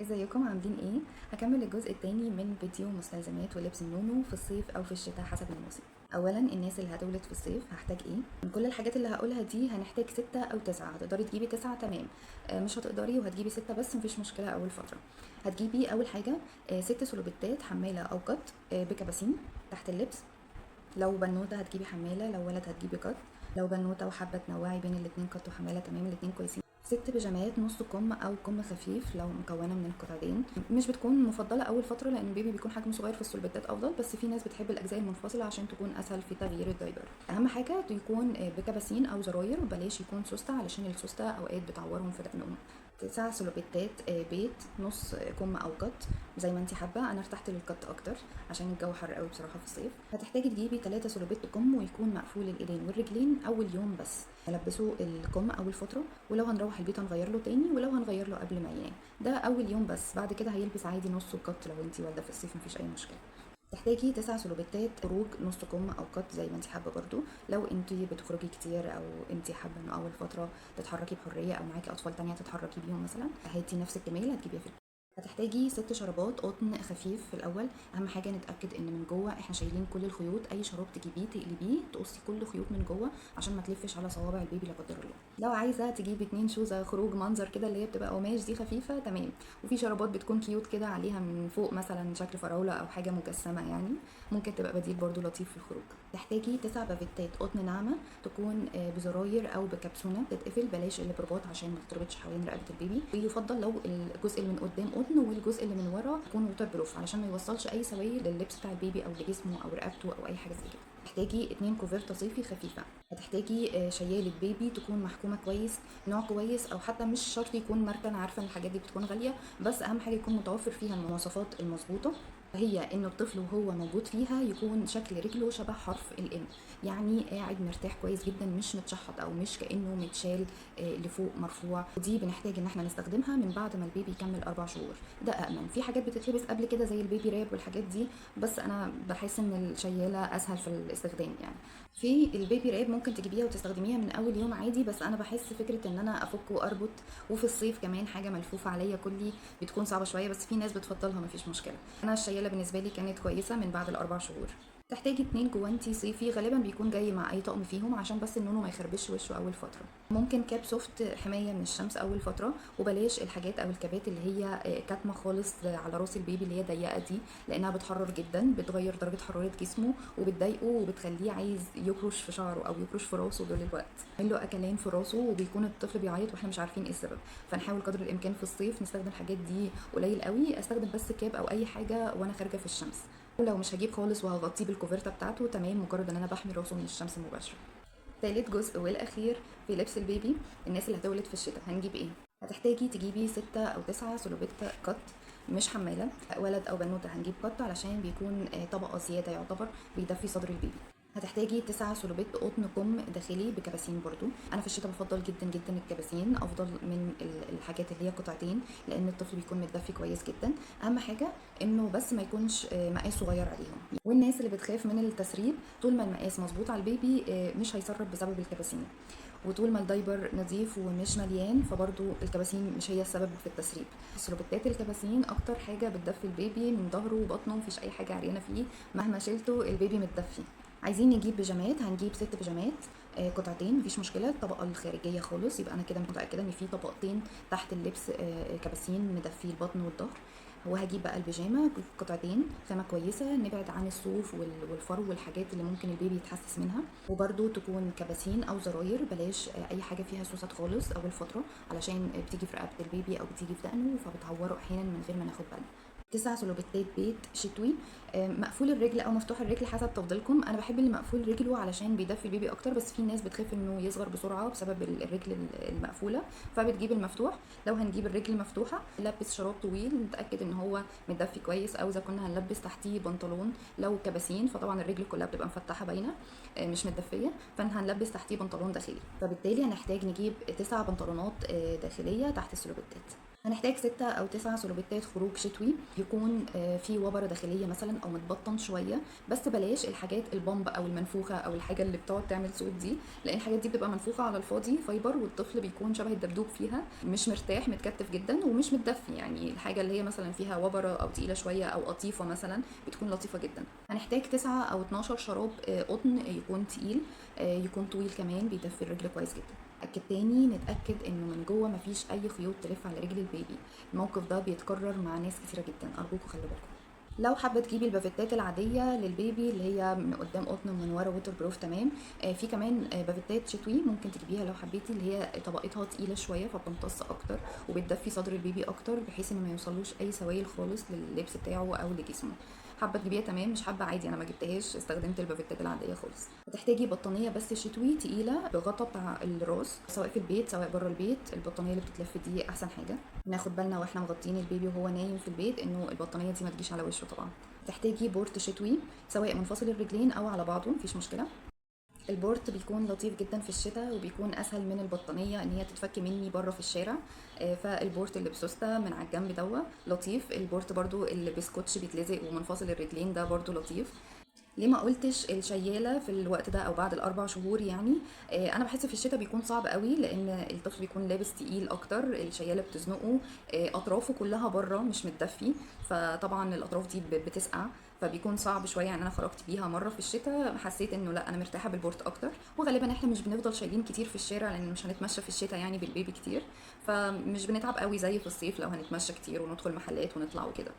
ازيكم عاملين ايه؟ هكمل الجزء الثاني من فيديو مستلزمات ولبس النونو في الصيف او في الشتاء حسب الموسم. اولا الناس اللي هتولد في الصيف هحتاج ايه؟ من كل الحاجات اللي هقولها دي هنحتاج 6 او 9. هتقدري تجيبي 9 تمام، مش هتقدري وهتجيبي 6 بس مفيش مشكلة. اول فترة هتجيبي اول حاجة 6 سلوبيتات حماله او قط، بكباسين تحت اللبس. لو بنوته هتجيبي حماله، لو ولد هتجيبي قط. لو بنوته وحابة تنوعي بين الاتنين قط وحماله تمام، الاتنين كويسين. 6 بيجامات نص كم او كم خفيف لو مكونة من القطعتين، مش بتكون مفضلة اول فترة لان ال baby بيكون حجمه صغير فالسلوبيتات افضل، بس في ناس بتحب الاجزاء المنفصلة عشان تكون اسهل في تغيير ال diaper. اهم حاجة يكون بكباسين او زراير، وبلاش يكون سوسته علشان السوسته اوقات بتعورهم في دقنهم. 9 سلوبيتات بيت نص كم او قط زي ما انت حابة، انا ارتحت للقط اكتر عشان الجو حر قوي بصراحة في الصيف. هتحتاجي تجيبي 3 سلوبيت كم ويكون مقفول الايدين والرجلين اول يوم بس. نلبسه الكم اول فترة، ولو هنروح البيت هنغير له تاني، ولو هنغير له قبل ما ينام ده اول يوم بس. بعد كده هيلبس عادي نص القط لو انت والده في الصيف مفيش اي مشكلة. تحتاجي 9 سلوبيتات خروج نص كم او قط زي ما انت حابة برضو، لو انت بتخرجي كتير او انت حابة انه اول فترة تتحركي بحرية او معاكي اطفال تانية تتحركي بيهم مثلا، هاتي نفس الكمية اللي هتجيبيها في البيت. هتحتاجي 6 شرابات قطن خفيف في الاول. اهم حاجة نتاكد ان من جوه احنا شايلين كل الخيوط، اي شراب تجيبيه تقلبيه تقصي كل خيوط من جوه عشان ما تلفش على صوابع ال baby لا قدر الله. لو عايزه تجيبي 2 شوزه خروج منظر كده اللي هي بتبقى قماش دي خفيفة تمام، وفي شرابات بتكون cute كده عليها من فوق مثلا شكل فراوله او حاجة مجسمه، يعني ممكن تبقى بديل برضو لطيف في الخروج. تحتاجي 9 بافيتات قطن ناعمة تكون بزراير او بكبسونه تتقفل، بلاش اللي برباط عشان ما تتربطش حوالين رقبة ال baby. ويفضل لو الجزء اللي من قدام قطن والجزء اللي من ورا يكون waterproof علشان ما يوصلش اي سوائل لللبس بتاع ال baby او لجسمه او رقبته او اي حاجة زي كده. هتحتاجي 2 كوفرته صيفي خفيفة. هتحتاجي شياله baby تكون محكومة كويس، نوع كويس او حتى مش شرط يكون ماركة، انا عارفه ان الحاجات دي بتكون غالية، بس اهم حاجة يكون متوفر فيها المواصفات المظبوطه، هي انه الطفل وهو موجود فيها يكون شكل رجله شبه حرف ال M، يعني قاعد مرتاح كويس جدا، مش متشحط او مش كانه متشال لفوق مرفوع. ودي بنحتاج ان احنا نستخدمها من بعد ما ال baby يكمل 4 شهور، ده امن. في حاجات بتتلبس قبل كده زي ال baby wrap والحاجات دي، بس انا بحس ان الشياله اسهل في الاستخدام. يعني في ال baby wrap ممكن تجيبيها وتستخدميها من اول يوم عادي، بس انا بحس فكرة ان انا افك واربط، وفي الصيف كمان حاجة ملفوفه عليا كلي بتكون صعبة شوية، بس في ناس بتفضلها مفيش مشكلة. انا الشياله بالنسبة لي كانت كويسة من بعد ال4 شهور. تحتاجي 2 جوانتي صيفي، غالبا بيكون جاي مع اي طقم فيهم عشان بس النونو ما يخربش وشه اول فترة. ممكن cap soft حماية من الشمس اول فترة، وبلاش الحاجات او الكابات اللي هي كاتمه خالص على راس ال baby اللي هي ضيقه دي، لانها بتحرر جدا، بتغير درجه حرارة جسمه وبتضايقه وبتخليه عايز يكرش في شعره او يكرش في راسه طول الوقت، يعمل له اكلان في راسه وبيكون الطفل بيعيط واحنا مش عارفين ايه السبب. فنحاول قدر الامكان في الصيف نستخدم الحاجات دي قليل قوي، استخدم بس cap او اي حاجة وانا خارجه في الشمس. ولو مش هجيب خالص وهغطيه بالكوفرته بتاعته تمام، مجرد ان انا بحمي راسه من الشمس المباشرة. ثالث جزء والاخير في لبس ال baby، الناس اللي هتولد في الشتاء هنجيب ايه؟ هتحتاجي تجيبي 6 او 9 سلوبيت قط مش حماله، ولد او بنوته هنجيب قط علشان بيكون طبقه زيادة يعتبر بيدفي صدر ال baby. هتحتاجي 9 سلوبيت قطن كم داخلي بكباسين برضو. انا في الشتاء بفضل جدا جدا الكباسين افضل من الحاجات اللي هي قطعتين، لان الطفل بيكون متدفي كويس جدا. اهم حاجة انه بس ما يكونش مقاس صغير عليهم. والناس اللي بتخاف من التسريب، طول ما المقاس مظبوط على ال baby، مش هيسرب بسبب الكباسين، وطول ما ال diaper نظيف ومش مليان فبرضو الكباسين مش هي السبب في التسريب. سلوبيتات الكباسين اكتر حاجة بتدفي ال baby من ظهره وبطنه، مفيش اي حاجة عريانه فيه، مهما شلته ال baby متدفي. عايزين نجيب بيجامات، هنجيب 6 بيجامات، قطعتين مفيش مشكلة، الطبقة الخارجية خالص، يبقى انا كده متاكدة ان في طبقتين تحت اللبس، كباسين مدفي البطن والظهر. وهجيب بقى البيجامه قطعتين خامة كويسة، نبعد عن الصوف والفرو والحاجات اللي ممكن ال baby يتحسس منها، وبرده تكون كباسين او زراير، بلاش اي حاجة فيها سوست خالص اول فترة علشان بتيجي في رقبة ال baby او بتيجي في دقنه فبتعوره احيانا من غير ما ناخد بالنا. 9 سلوبيتات بيت شتوي، مقفول الرجل او مفتوح الرجل حسب تفضيلكم. انا بحب اللي مقفول رجله علشان بيدفي ال baby اكتر، بس في ناس بتخاف انه يصغر بسرعة بسبب الرجل المقفولة فبتجيب المفتوح. لو هنجيب الرجل المفتوحة نلبس شراب طويل نتاكد ان هو متدفي كويس، او اذا كنا هنلبس تحتيه بنطلون لو كباسين فطبعا الرجل كلها بتبقى مفتحة باينة، مش متدفيه، فهنلبس تحتيه بنطلون داخلي، فبالتالي هنحتاج نجيب 9 بنطلونات داخلية تحت السلوبيتات. هنحتاج 6 أو 9 سلوبيتات خروج شتوي، يكون في وبرة داخلية مثلا أو متبطن شوية، بس بلاش الحاجات ال pump أو المنفوخة أو الحاجة اللي بتقعد تعمل صوت دي، لأن الحاجات دي بتبقى منفوخة على الفاضي fiber، والطفل بيكون شبه الدبدوب فيها، مش مرتاح، متكتف جدا ومش متدفي. يعني الحاجة اللي هي مثلا فيها وبرة أو تقيلة شوية أو قطيفة مثلا بتكون لطيفة جدا. هنحتاج 9 أو 12 شراب قطن، يكون تقيل، يكون طويل كمان، بيدفي الرجل كويس جدا. نتأكد تاني، نتأكد انه من جوه مفيش اي خيوط تلف على رجل ال baby. الموقف ده بيتكرر مع ناس كتيرة جدا، ارجوكوا خلوا بالكم. لو حابة تجيبي البافيتات العادية لل baby اللي هي من قدام قطن ومن ورا waterproof تمام. في كمان بافيتات شتوي ممكن تجيبيها لو حبيتي، اللي هي طبقتها تقيلة شوية فبتمتص اكتر وبتدفي صدر ال baby اكتر، بحيث انه ما يوصلوش اي سوائل خالص لللبس بتاعه او لجسمه. حابة تجيبيها تمام، مش حابة عادي، انا ما جبتهاش، استخدمت البافيتات العادية خالص. هتحتاجي بطانيه بس شتوي تقيلة بغطا بتاع الراس، سواء في البيت سواء بره البيت. البطانيه اللي بتتلف دي احسن حاجة. ناخد بالنا واحنا مغطيين ال baby وهو نايم في البيت انه البطانيه دي ما تجيش على وشه طبعا. تحتاجي بورت شتوي سواء منفصل الرجلين او على بعضه، مفيش مشكلة. البورت بيكون لطيف جدا في الشتاء، وبيكون اسهل من البطانيه ان هي تتفك مني بره في الشارع. فالبورت اللي بسوسته من على الجنب دوا لطيف. البورت برضو اللي بسكوتش بيتلزق ومنفصل الرجلين ده برضو لطيف. ليه ما قلتش الشياله في الوقت ده او بعد ال4 شهور؟ يعني انا بحس في الشتاء بيكون صعب قوي، لان الطفل بيكون لابس تقيل اكتر، الشياله بتزنقه، اطرافه كلها بره مش متدفي، فطبعا الاطراف دي بتسقع، فبيكون صعب شوية. يعني انا خرجت بيها مرة في الشتاء حسيت انه لا، انا مرتاحة بالبورت اكتر. وغالبا احنا مش بنفضل شايلين كتير في الشارع، لان مش هنتمشى في الشتاء يعني بال baby كتير، فمش بنتعب قوي زي في الصيف لو هنتمشى كتير وندخل محلات ونطلع وكده.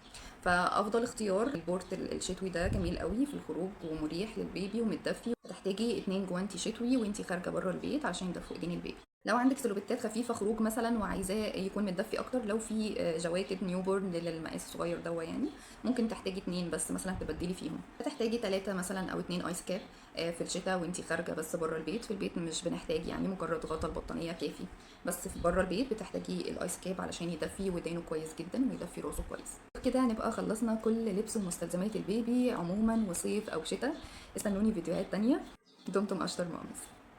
فافضل اختيار البورت الشتوي ده، جميل قوي في الخروج ومريح لل baby ومتدفي. هتحتاجي 2 جوانتي شتوي وانتي خارجه بره البيت عشان يدفوا ايدين ال baby. لو عندك سلوبيتات خفيفة خروج مثلا وعايزاه يكون متدفي اكتر، لو في جواكت newborn للمقاس الصغير دوا يعني ممكن تحتاجي 2 بس مثلا تبدلي فيهم. هتحتاجي 3 مثلا او 2 ice cap في الشتاء وانتي خارجه بس بره البيت. في البيت مش بنحتاج، يعني مجرد غطا البطانيه كافي، بس في بره البيت بتحتاجي ال ice cap علشان يدفي ودانه كويس جدا ويدفي راسه كويس. كده هنبقى خلصنا كل لبس ومستلزمات ال baby عموما وصيف او شتاء. استنوني فيديوهات تانية. دمتم اشطر moms.